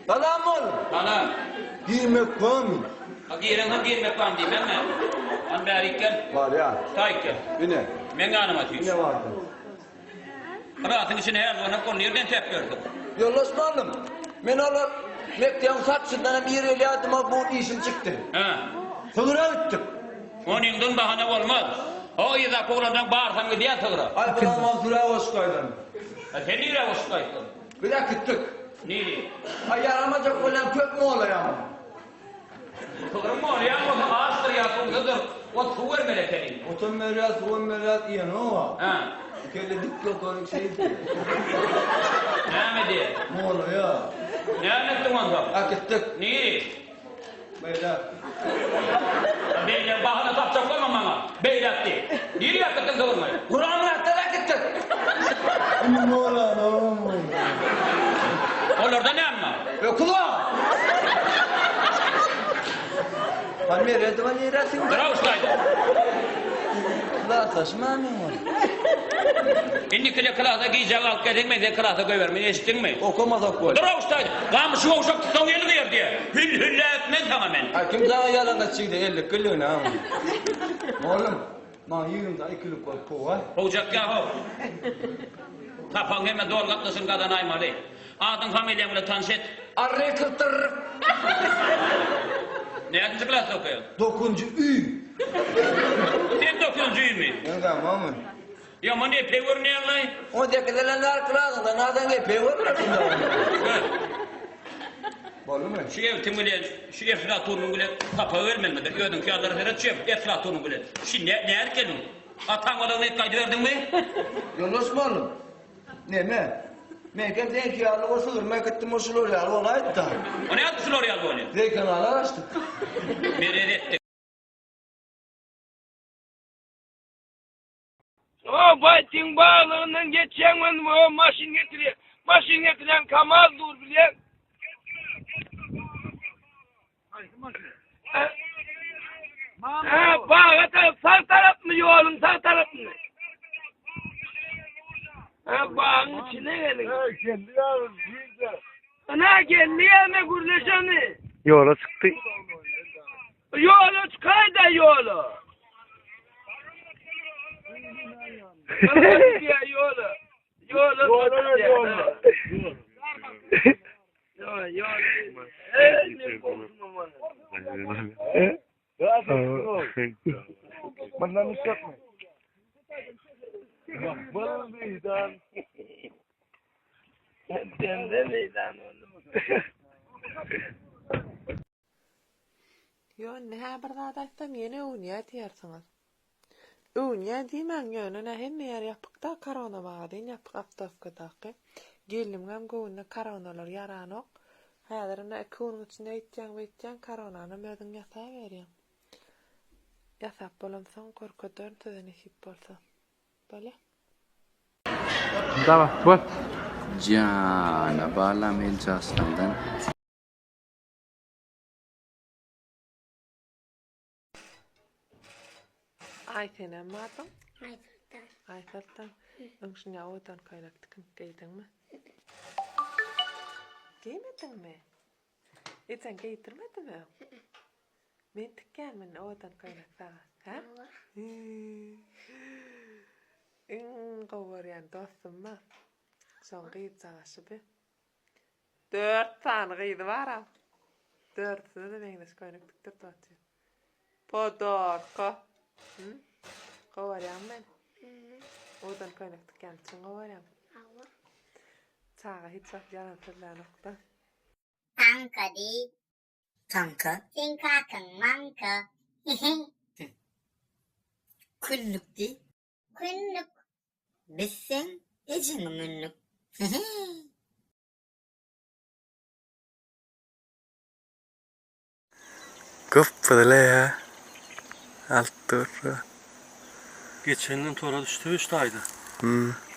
Salam mugallym. Salam. Girmek barmy? Ha gireňsoň girmek barmy diýmem men. Hany bärik gel. Barýan. Taýyk gel. Ine. Meň ýanyma süýş. Ine bardym. Klasyň içini her zonak ol nirden täp ýörsüň? Ýoldaş mugallym, men olar mekdebiň saçyndan hem ir gelýärdim, bu işim çykdy. Hä. Sygyra gitdik. Onyňdan bahana bolmaz. O yzdaky oglanlaň barysam gidýär sygyra. Aý, bulam ol sürä goşup gaýdan. A sen nirä goşup gaýtdyň? Biz äkitdik. Niri? Aý, ýaramajak bolýan köp molaýam. Sygryň molýan bolsa açdyr ýa suwsuzdyr. Ot suw bermeli ekeni. Otam berýär, suwam berýär, iýenok-a. Hä. Kelle dik ýokaryk şeý diýýär. Näme diýýär? Molaýar. Näme etdiň onsoň? Äkitdik. Niri? Beýläk. Beýläk bahana tapjak bolma maňa. Beýläk diý. Nirä äkitdiň sygryňy? Guramyratdan äkitdik. Indi molanogam boldy. Olarda näme bar? Öküz bar. Hany Meredowa nirä siňdi? Durawuşdaýda. Klasdaşym-a meň ol. Indikile klasa gijä galyp gelseň men seni klasa goýbermen, eşitdiňmi? Okamasak bolýar. Durawuşdaýda. Gamyşy gowşak tutsaň eli gyýar diýýär. Hül-hülle etmen saňa men. Aý kim saňa ýalan aýtjygy ellik gülügini ha. Mugallym, maňa 20 sany ikilik goýup kowaý. Kowjak ýa-how. Sapagyň hemme doly gatnaşygyny gazanaýmaly. Adyň familiýaň bilen tanyş et. Arrykyrtyrryk. Näçinji klasda okaýaň? Dokuzynjy Ü. Sen dokuzynjy Ü-mi? Men tamammy? Ýaman epeý görünýäň-laý. On sekizden bäri klasyňda nadan epeý görünersiň dagy. Gör. Boldumy? Şu ebtiň bilen, şu eflatunyň bilen sapaga gelmelimidir? Özüňki ýalylara seret şu eflatunyň bilen. Şi nädip geldiň? Ataň balagyny edip gaýdyberdiňmi? Ýoldaş mugallym, neme? Meňkem seňki ýaly bolsa yrmak etdim o şular ýaly bolaýypda. O nädip şular ýaly bolýar? Zeýkenalar açdyk. Merez etdik. O baýtyň baglygyndan geçýäň men o maşyn getirýär. Maşyn getirýän Kamaz dur bilýän. Ha, baga tarap, sag tarapmy ýoluň sag tarapmy? Ha, bagyň içine geliň. Ha, geldi ýa, girdi. Ana geldi ýa, gürleşeni. Ýola çykdy. Ýola çykaýda ýola. Ýola. Ýola. Ýola. Bundan işletme. Bak meydan. Sende meydan oldu. Ýo indi hä bir zat aýtsam ýene öwünýä diýersiňiz. Öwünýä diýmäň ýöne nä hemme ýer ýapykda korona magazin ýapyk optowkadaky. Gelnimiňem göwnüne koronalar ýaranok. Häzir ine iki günüň içinde eýtýäň beýtýäň koronanam özüň ýasaberýäň. Ýasap bolamsoň görkezerin size nesip bolsa. Bolýa. Dawa, bol. Jana balam Eljaslandan. Aý senem adyň? Aýsoltan. Aýsoltan. Öň şunýa owadan köýnek tikinip geýdiňmi? Geýmediňmi? Ejeň geýdirmedimi öň? Men tikýänmi indi owadan köýnek saňa? Hä? Iň gowy görýän dostum-a. Şoň gyzjagaşy bi. Dört sany gyzy bar-a. Dördüsine-de meňzeş köýnek tikdirip otyr. Podarka. Hı? Gowy görýäňmi meni? Owadan köýnek tikýän üçin gowy görýäňmi? Hawa. Çaga hiç wagt ýalan sözlänokda. Taňka diý. Taňka. Seň kakaň maňka. Küllük diý. Küllük. Biz seň ejeňi mündük. Gyp-gyzyl ýa. Alyp dur. Geçen ýyl tora düşdi üç taýda.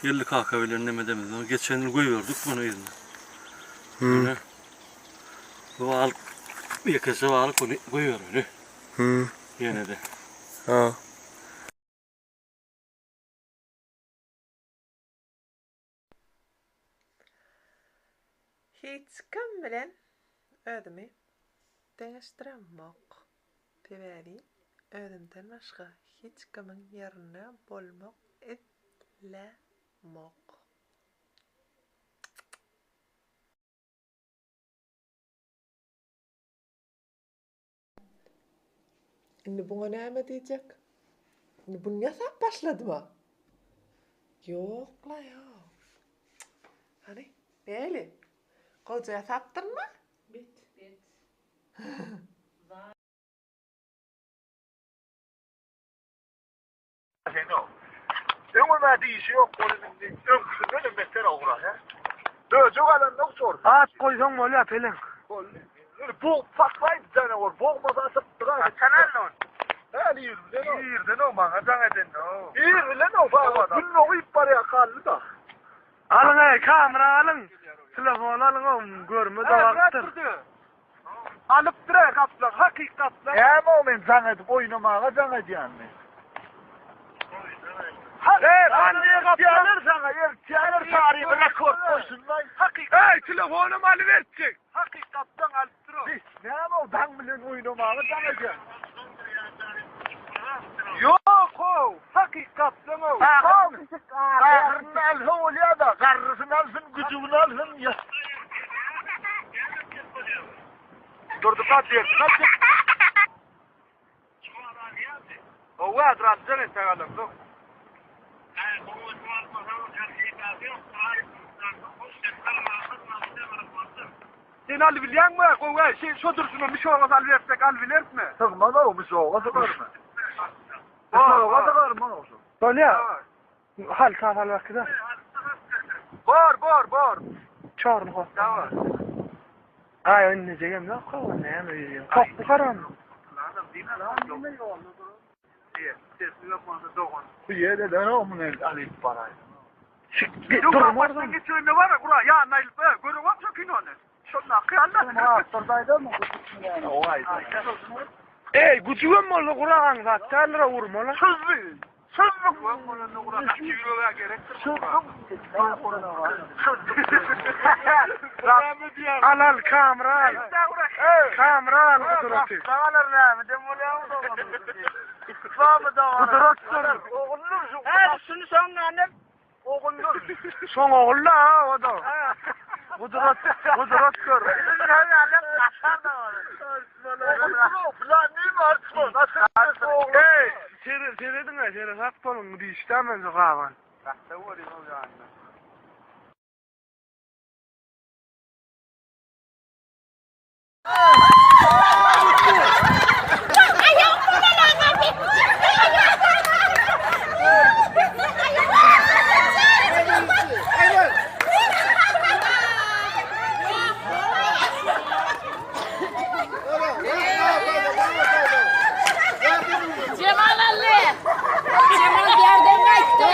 Geldi kaka bilen nemedemiz. Geçen ýyl goýberdik muny yzyna. Ýöne bu balyk ýekeje balyk ony goýbermeli. Ýene-de. Ha. Hiç kim bilen. Özümi deňeşdiremok. Sebäbi özümden başga hiç kimiň ýerinde bolmak islämok. Indi buňa näme diýjek? Indi buny ýasap başladyma? Ýok-la, ýok. Hany, näli? Goja ýasapdyrmy? Bet. Bet. Öňem-ä dişi ýok ol indi öňküsindenem beter ogra hä. Böjek alanda uçar. At goýsaň bolýar peleň. Boldy. Ýöne bog saklaýdy janawar bogmasa atypdyr a. Haçan aldy ony? Häli ir bilen o. Irden o maňa jaň edende o. Ir bilen o baba. Gün dogyp barýar kaldy da. Alyň eý kamera alyň. Telefon alyň o görme de wagtdyr. Alypdyr-a gaplaň, hakyky gaplaň. Näme o men jaň edip oýnamaga jaň edýänmi? Eý, gandyýa gaplaň. Eltýäler saňa, eltýäler taryhy rekord goýsunlaý. Hakyky. Eý, telefonam alybertjek. Hakyky gaplaň alypdyr o. Näme o daň bilen oýnamaga jaň edýän? Ýok-ow, hakyky gaplaň-ow. Ahyryny alsa bolýa-da, garrysyny alsyn, güjügini alsyn. Durdy kaç ýer, kaç ýer. Gowy häzir aljak entek alamzok. Sen alybilýäňmi? Gowy, şe şo durşuna mişoga salybersek alybilerismi? Sygmaz-ow, mişoga sygarmy? Mişoga sygarmy-ow şo? Bolýa. Halta sal bakda. Bor, bor, bor. Çorny hot. Tamam. Ay önleyecek yok o näme diýýän. Tok bu haram. Bu ýerde de o muny alyp baraý. Durmaz. Geçirme var ya kura ya nail görüp bak şu kinony. Şonda kıyalla. Ey gücügem bolsa kuragan zat däldir urmaly. Sözlü. Sözlü. Al al kamera al. Kamera al gudraty. Gudrat Ogullur şunu soň annem. Ogullur. Soň ogulla ha o da. Gudrat gudrat gör. Ey sere seredin ha sere sap bolun diýişdi men gaban. Cemal Ali. Cemal yerden kaçtı.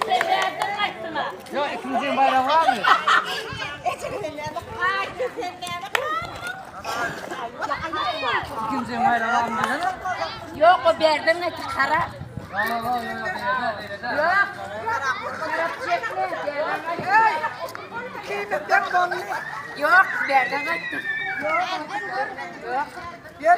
Sen yerden kaçtın ha. Yok o berden kaçtı kara. Yok. Kara çekme. Berden kaçtı. Yok berden kaçtı. Yok. Yok.